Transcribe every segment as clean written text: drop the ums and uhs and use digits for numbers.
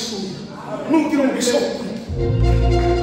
Iraguhishurira nugira umugisha wo kwiga.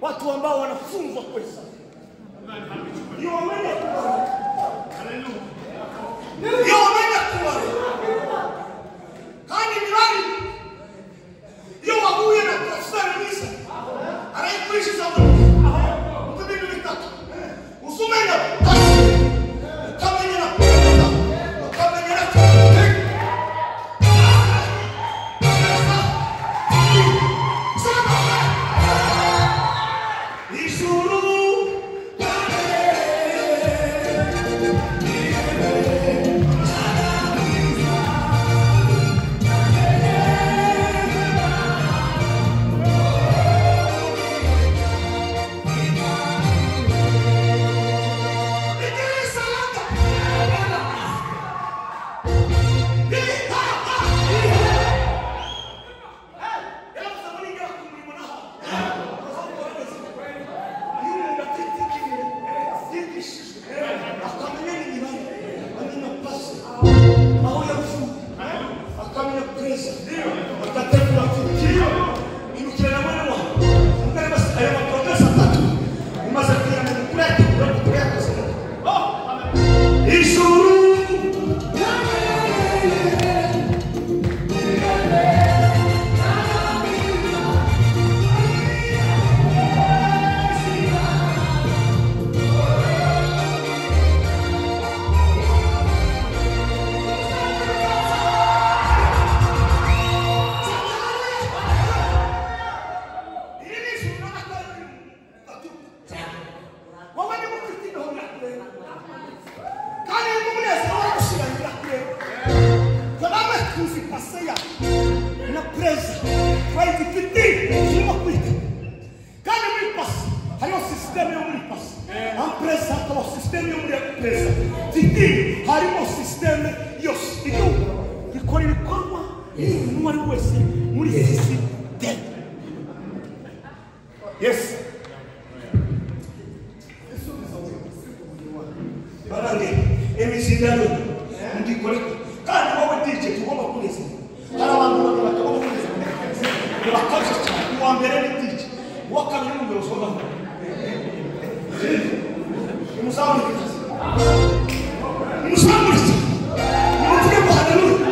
Watu ambao wanafunzwa kuhesabu. Iyo wamenya kubara. Iyo wamenya kubara. Kandi imibare iyo wahuye na Profesa Misa arayikoresha mu bintu bitatu. Usumenya ukamenya na kuvuga, ukamenya na Yes. Barange emizindano ndikore kandi wowe DJ tugomba kuneza. Hari abantu babiri batagomba kuneza. Bakabije cyane. Uwa mbere ni DJ, uwa kabiri ni umuyobozi w'abantu. Umuzamu. Umuzamu. Muvuge ngo haleluya.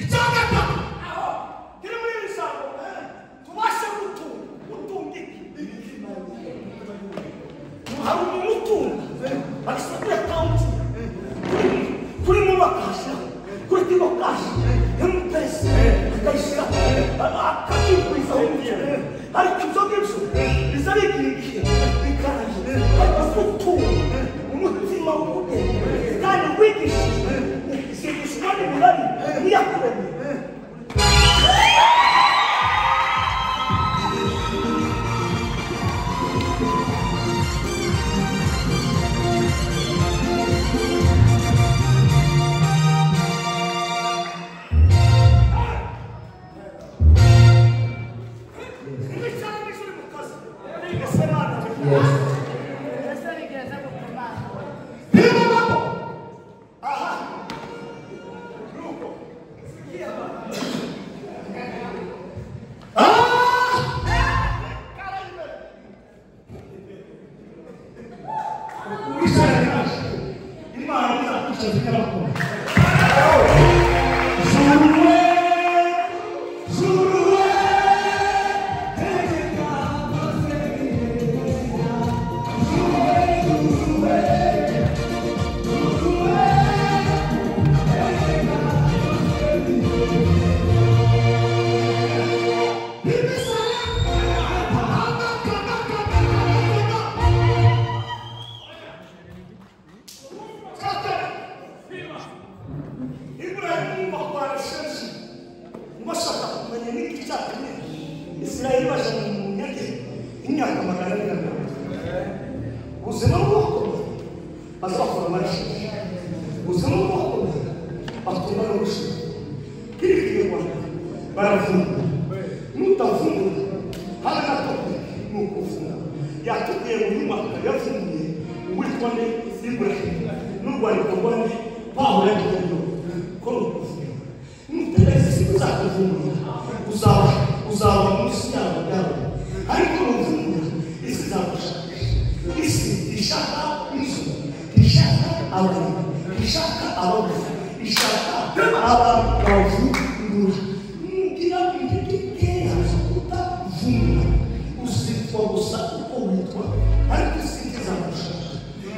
Icyagatatu kiri muri iri jambo tubashe gutunga iki. Hari umuntu utunga agashyira kuri akawunti, kuri momo akayishyiraho, kuri tigo kashi, emupesi akayishyiraho, akakigurizaho. Ariko ibyo ngibyo Icyatumye Isirayeli baje mu bunyage imyaka 430. Ubuzima bw'uko bazakora amaraso, ubuzima bw'uko batumva n'urusha kirikirwa baravumbura. Nutavumbura habe na topic ni ukuvumbura. Yatubwiye mu mwaka yavumbuye uwitwa nde Ibrahim n'urwandiko rwa nde Pawulo yagiyeyo ko ni ukuvumbura. Nutegereza isi izakuvumbura uzaba munsi yabo byawe, ariko nuvumbura isi izagushakisha. Isi ishaka inzu, ishaka abantu, ishaka abaguzi, ishaka abavumbura. Nugira intege nkeya zo kutavumbura uzitwa gusa uko witwa, ariko isi ntizagushaka.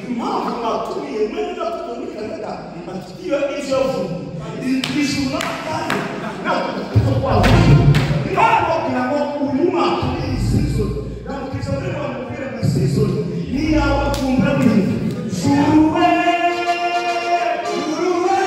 Impamvu mwatumiye mwene data muri Canada bafitiye ibyo yavumbura ijuru n'amatari ntabwo dufite kwavumbura. Niyo kugira ngo uyu mwaka iyi season namubwira muri bamubwire ngo season ni iyawe kuvumbura n'ibintu. Juwe juwe juwe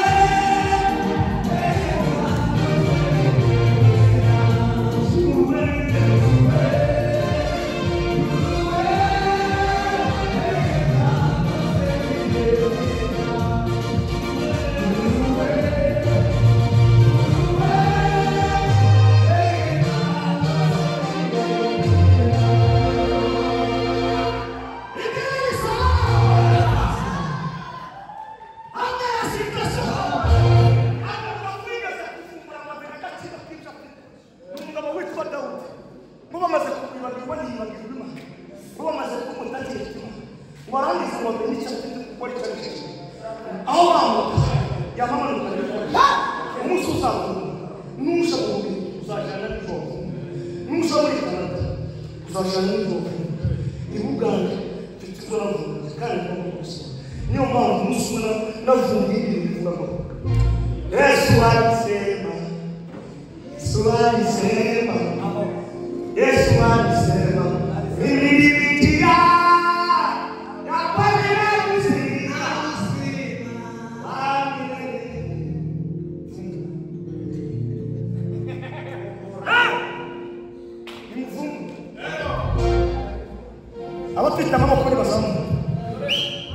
abafite amaboko nibazamuka.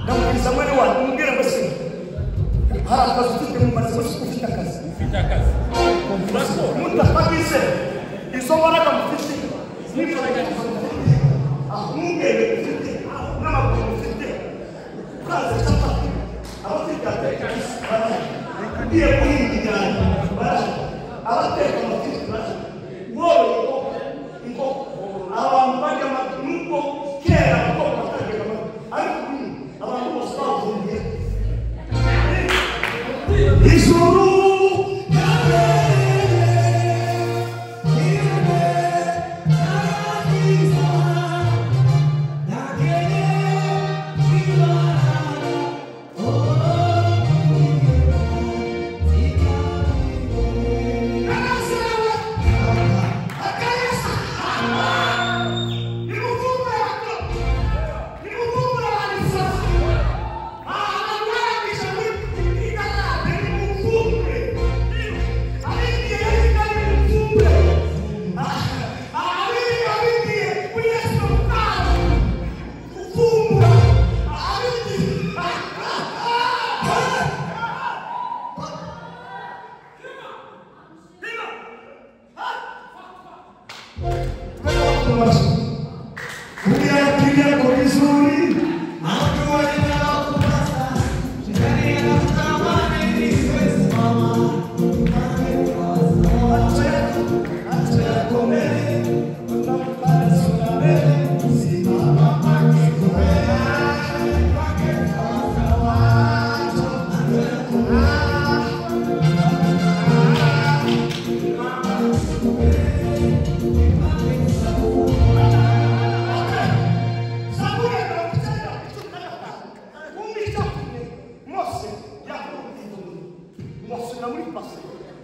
Ndamubwiriza mwene wanyu umubwire ngo se hari akazi ufite mu mazi wese ufite akazi. Ufite akazi. Mutafagise izo mbaraga mufite n'imbaraga mufite ahubwenge mufite n'amaguru mufite ukaza capati abafite akazi barahari, ugiye guhinga ijyana barahari, abateka amafiriti barahari, woroye inkoko abantu barya amagi nubwo kera abakobwa bataryaga amagi ariko ubu abantu bose bavumbuye ijuru.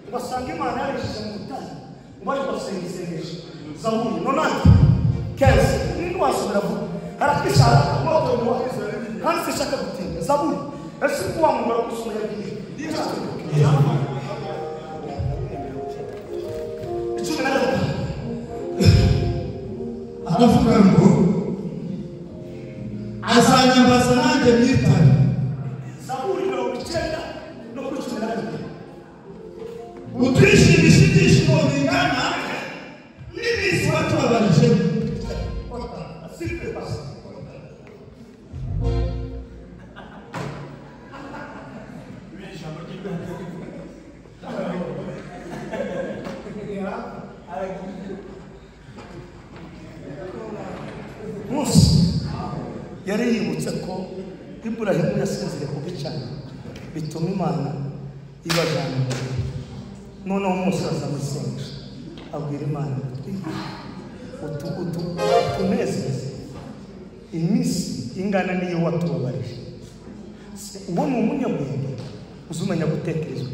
Ugasanga Imana yarishize mu butayu ngo bari basenga isengesho Zaburi nonante 15 ninde wasubira vuba harakishara moto mu kandi sishaka gutinda Zaburi ese ko wamubara gusoma yagiye 13. Haravuga ngo azanyambaza nanjye mwitabe. Zaburi 90 no kuri 12. Utwishimisha ibyishimo bingana n'iminsi watubabarijemo. Simple basi. Musa yari yibutse ko Iburahimu yasinziriye ku gicaniro bituma Imana ibajyana. Noneho Musa aza mu isengesho abwira Imana utunezeze iminsi ingana n'iyo watubabarije. Uwo ni umunyabwenge uzumenya gutekereza.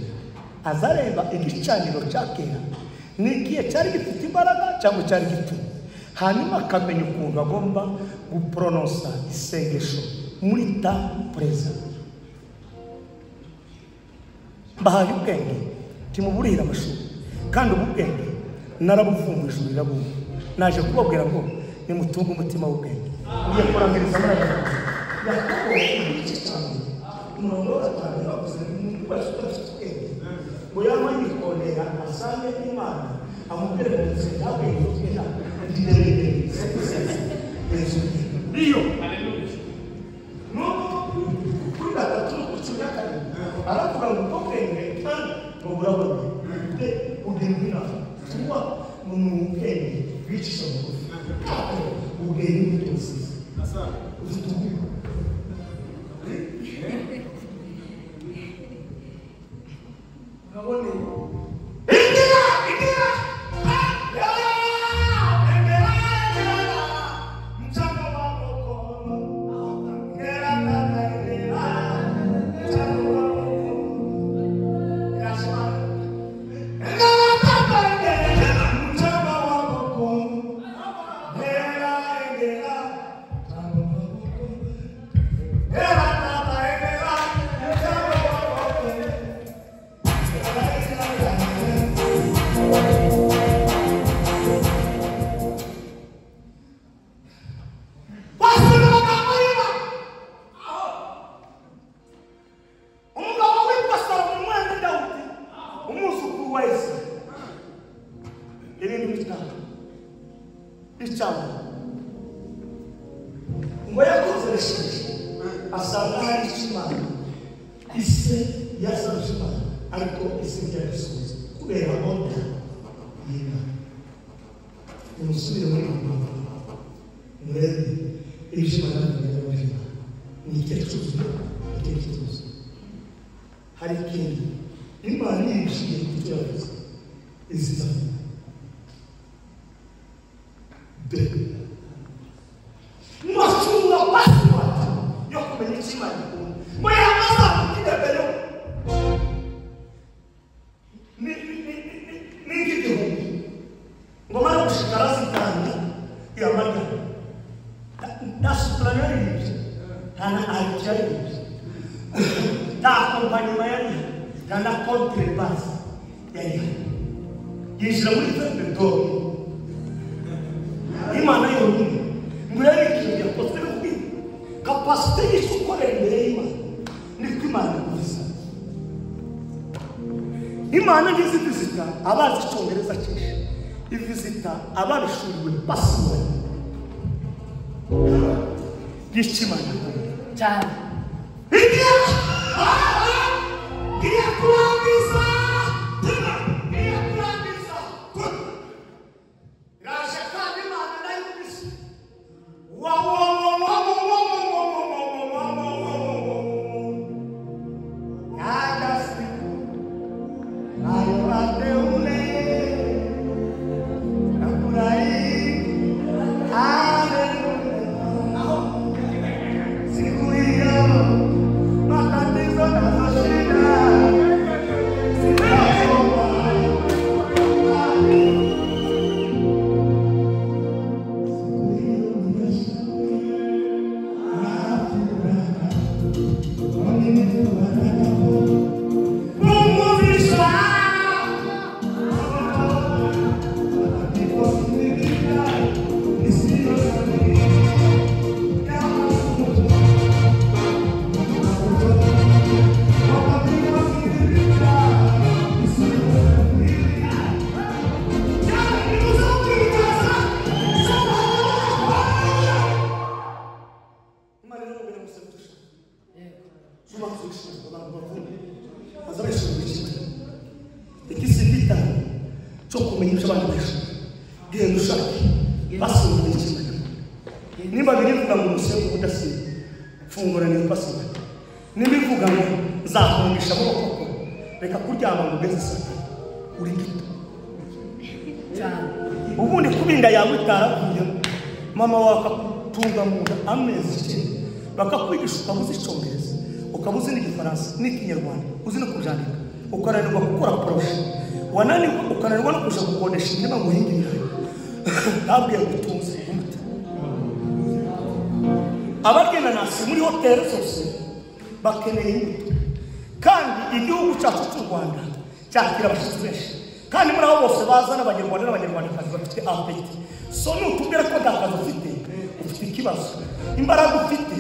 Azareba igicaniro cya kera ni igihe cyari gifite imbaraga cyangwa cyari gipfuye, hanyuma akamenya ukuntu agomba gupronosa isengesho muri ta perezida. Mbahaye ubwenge ntimuburira amashuri, kandi ubu bwenge narabuvumbuye ijuru rirabumva. Naje kubabwira ngo nimutunge umutima w'ubwenge. Ngiye kurangiriza muri aya magambo. Yakobo igice cya mbere umurongo wa 5 yavuze umuntu wese udafite ubwenge ngo yaba yikorera asange Imana amubwire ngo nze ntabwenge ufite iyo kuri 3 no kuri 17 aravuga ngo ubwo bwenge kandi ngo burabona ugenda inama tuba mu bwenge bwicisha bugufi ubwenge n'ubutunzi ufite ubwenge. Ngo yakoze recherche asanga hari Imana ise yasabye Imana ariko ise ntiyabisubiza kubera onda y'Imana. Nimusubire muri ibi murebe ibyo Imana yavuze ni icyo cyuzuye, icyo kituzuye. Hari ikindi Imana yishiye ku cyo yavuze iziza de Mwasura password yo kumenya icyo Imana ikunda. Ngo yamaze kukidebero ni nk'igihumbi ngo mara gushikara zitanga yamarya nta soprano yaririmbye, nta na alto yaririmbye, nta akompanyuma yariho, nta na contrebasse yariho. Yinjira muri verbe d'or. Imana yonyine ngo yari ikintu yakozwe n'ubwenge kapasite y'icyo ukorera imbere y'Imana niko Imana iguza. Imana ntizivizita abazi icyongereza cyinshi, ivizita ababishuriwe pasiwadi y'icyo Imana ikunda cyane. Igiye kurangiza igiye kurangiza iraje kandi Imana nayo ibise. Siku hiyo matatizo na shida kumenya ibyo abandi bahishura. Genda ushake basura ikimana. Nimba birivuga ngo umusengo udasiba, fungura niyo pasura. Nimba ivuga ngo nzakungisha amaboko, reka kuryama ngo ugeze saa tatu uri gito. Ubundi kubinda yawe itaravuyemo, mama wawe akakutunga mu nda amezi 9, bakakwigisha ukaba uzi Icyongereza, ukaba uzi n'Igifaransa n'Ikinyarwanda, uzi no kubyandika, ukananirwa gukora poroshe, wananirwa ukananirwa no kuja gukodesha imirima ngo uhinge ibirayi. Ntabwiye ngo utunze umuti. Abagenda nasi muri hoteli zose bakeneye imbuto, kandi igihugu cyacu cy'u Rwanda cyakira abashyitsi benshi, kandi muri abo bose baza n'Abanyarwanda n'Abanyarwandakazi bafite apeti. So nutubwira ko nta kazi ufite, ufite ikibazo. Imbaraga ufite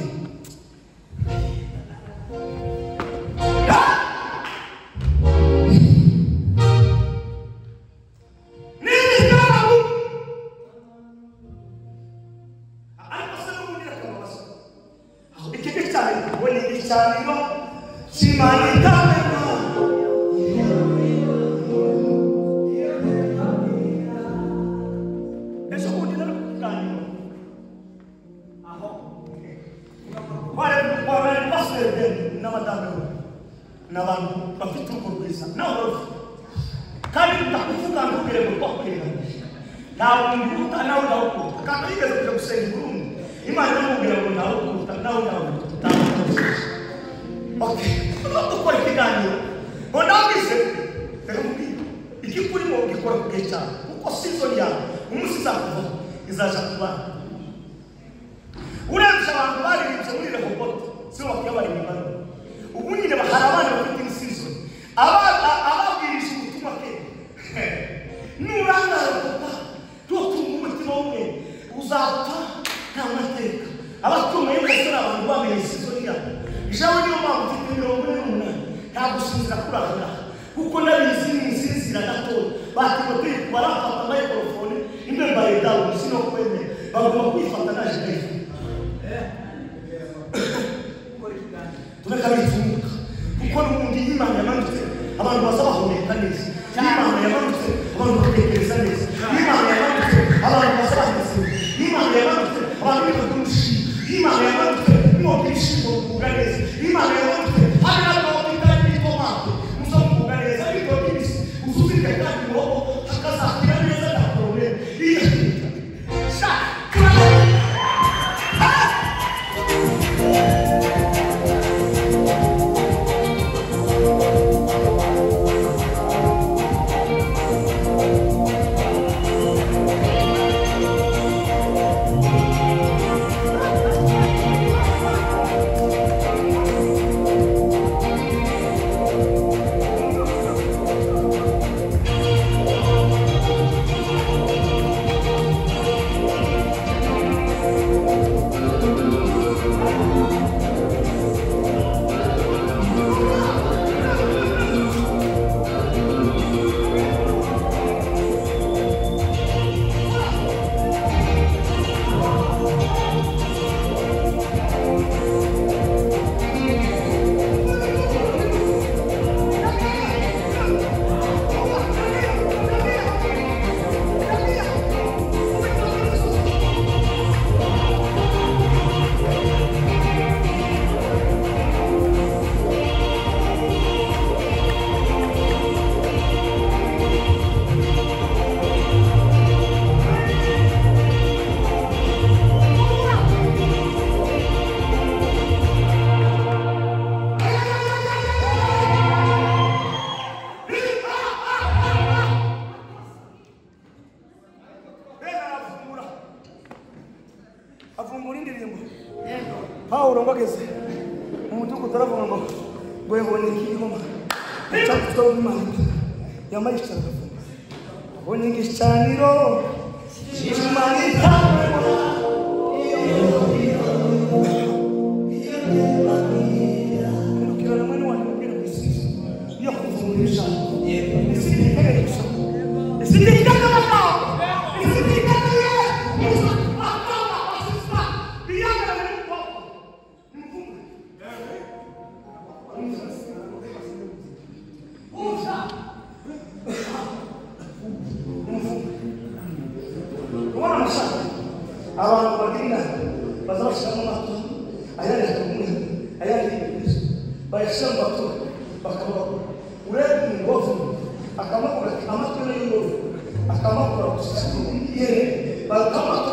Baza bashyiramo amata, ayandi akagumya, ayandi ibirizo, bayashyira mu baturage bakabagura. Urebe umuntu wavuye akamakura ati amata yo y'uruhu, akamakura gusa ihene, bakamakura.